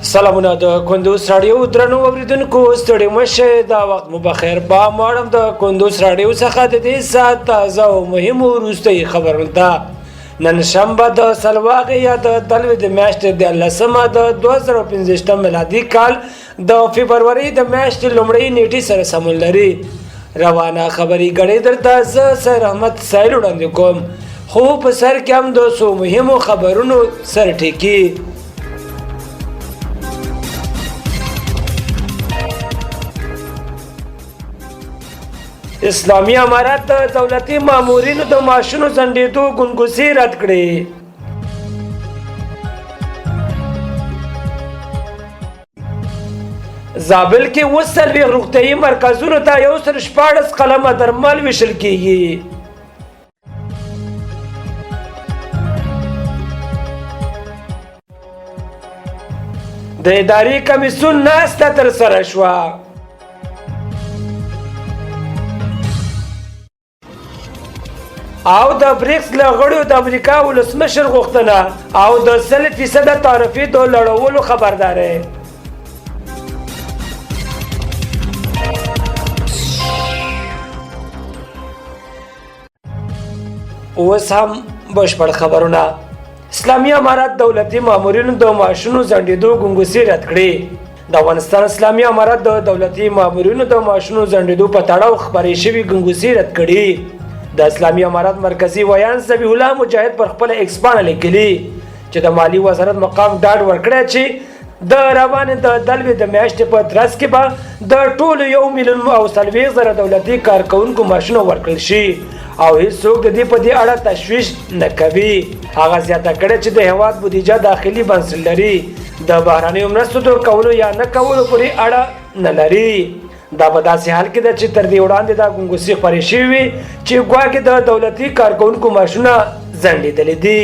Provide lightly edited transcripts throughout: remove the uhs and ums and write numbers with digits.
سلامونه د کندوز راډیو درنو اوریدونکو، ستړي مشه، دا وخت مو بخیر. با ماړم د کندوز راډیو څخه د دې ساعت تازه او مهمو وروستیو خبرونو ته. نن شنبه د سلواغې یا د دلوې د میاشتې د لسمه د 2025 میلادي کال د فبرورۍ د میاشتې لومړۍ نیټې سره سمون لري. روانه خبري ګړۍ درته زه سیر احمد سایل وړاندې کوم، خو په سر کې هم د څو مهمو خبرونو سر ټکي. اسلامي امارت د دولتي مامورینو د معاشونو ځنډېدو ګنګوسې رد کړې. زابل کې 47 روغتیايي مرکزونو ته 116 قلمه درمل ویشل کیږي. د اداري کمیسیون ناسته ترسره شوه. او د بریکس له غړیو د امریکا ولسمشر غوښتنه او د 100% تعرفې د لوړولو خبرداری. اوس هم بشپړ خبرونه. اسلامي امارت دولتي مامورینو د معاشونو ځنډېدو ګنګوسې رد کړې. د افغانستان اسلامي امارت د دولتي مامورینو د معاشونو ځنډېدو په تړاو خپرې شوې ګنګوسې رد کړې. د اسلامي امارت مرکزي ویاند ذبیح الله مجاهد پر خپله ایکس پاڼه لیکلي چې د مالي وزارت مقام ډاډ ورکړی چې د روانې د دلوې د میاشتې په ترڅ کې به د ټولو 1,040,000 دولتي کارکوونکو معاشونه ورکړل شي او هیڅوک د دې په دې اړه تشویش نه کوي. هغه زیاته کړې چې د هیواد بودیجه داخلي بنسټ لري، د بهرنیو مرستو د کولو یا نه کولو پورې اړه نه لري. دا په داسې حال کې ده چې تر دې وړاندې دا ګنګوسې خپرې شوې وې چې ګواکې د دولتي کارکوونکو معاشونه ځنډېدلي دي.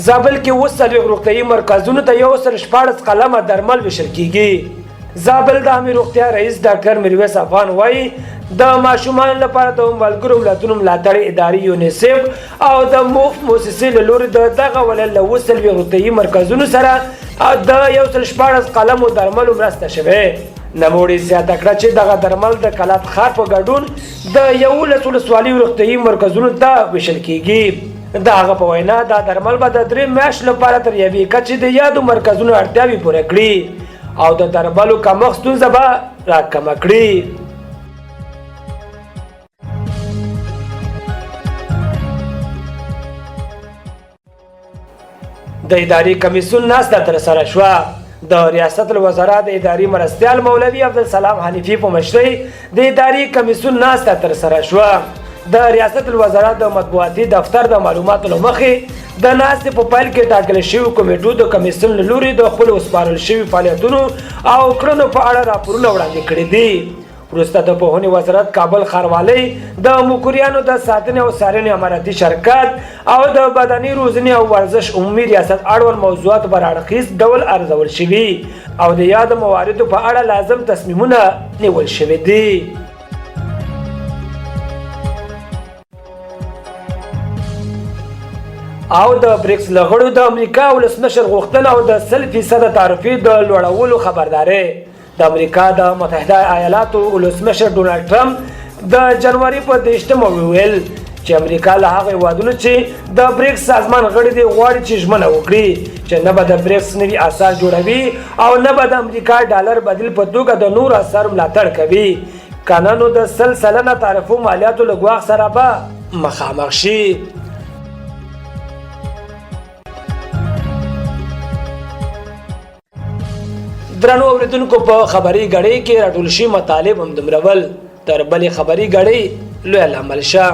زابل کې 47 روغتیايي مرکزونو ته 116 قلمه درمل ویشل کیږي. زابل د عامې روغتیا رئیس ډاکټر میرویس افغان وایي، د ماشومانو لپاره د ملګرو ملتونو ملاتړ ادارې یونیسف او د موف موسسې له لوري د دغه ولایت له 47 روغتیايي مرکزونو سره د 116 قلمو درملو مرسته شوې. نوموړي زیاته کړه چې دغه درمل د کلات ښار په ګډون د 11 ولسوالیو روغتیايي مرکزونو ته ویشل کیږي. د هغه په وینا، دا درمل به د 3 میاشتو لپاره تر یوې کچې د یادو مرکزونو اړتیاوې پوره کړي او د درملو کمښت ستونزه به راکمه کړي. د اداري کمیسیون ناسته ترسره شوه. د ریاست الوزرا د اداري مرستیال مولوي عبدالسلام حنیفي په مشرۍ د اداري کمیسیون ناسته ترسره شوه. د ریاست الوزرا د مطبوعاتي دفتر د معلوماتو له مخې، د ناستې په پیل کې ټاکل شویو کمیټو د کمیسیون له لوري د خپلو سپارل شوي فعالیتونو او کړنو په اړه راپورونه وړاندې کړي دي. وروسته د پوهنې وزارت، کابل ښاروالۍ، د مکوریانو د ساتنې او څارنې امارتي شرکت او د بدني روزنې او ورزش عمومي ریاست اړوند موضوعات پر اړخیز ډول ارزول شوي او د یادو مواردو په اړه لازم تصمیمونه نیول شوي دي. او د بریکس له غړو د امریکا ولسمشر غوښتنه او د 100% تعرفې د لوړولو خبرداری. د امریکا د متحده ایالاتو ولسمشر ډونالډ ټرمپ د جنوري په 30مه وویل چې امریکا له هغو هېوادونو چې د بریکس سازمان غړي دي غواړي چې ژمنه وکړي چې نه به د بریکس نوي اسعار جوړوي او نه به د امریکا ډالر بدیل په توګه د نورو اسعارو ملاتړ کوي، که نه نو د 100% تعرفو مالیاتو له ګواښ سره به مخامخ شي. درنو اوریدونکو، په خبري غړې کې راټول شي مطالب هم دمرول. تر بلې خبري غړې لوی لامل شه.